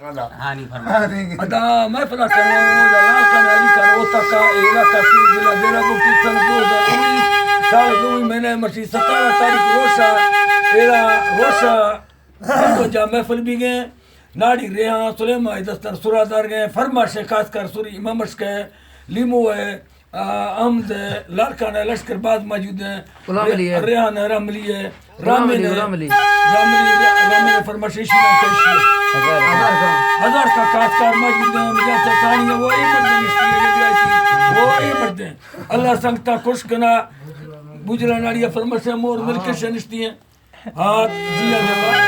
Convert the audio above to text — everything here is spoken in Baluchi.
ہانی فرما۔ ادا محفل ءَ کنوں، لال خان علی خان اوتاک ءَ، علاقہ سری ضلع ڈیرہ بگٹی، سال دو ہزار انیس، سال دومی مہینہ مرچی ستارہ تاریخ روشا، ایرا روشا، جا محفل بیگیں، ناڑی ریحان سلیمان دستر سرا دارگیں، فرمائش خاص کر سری امام مشک ہے، لیمو ہے، آ، احمد ءِ، لال خان ءِ لشکر باز موجود ہیں۔ غلام علی ہے۔ ریحان ہے، رحم علی ہے، غلام رامین علی، ہے، غلام علی۔ رحم علی، رحم علی فرمائش ایشی نام پیشی ہے۔ ہزار خان۔ ہزار خان۔ ہزار خان خاص کار موجود ہیں، مجا سانی ہے، وہ اے مردیں نشتی ہے، یہ بھی آئی تھی، وہ اے مردیں۔ اللہ سنگتا خوش کنا، بجلا ناڑی فرمائش ہے، مور ملکش نشتی ہیں۔ ہاں، جی، جی۔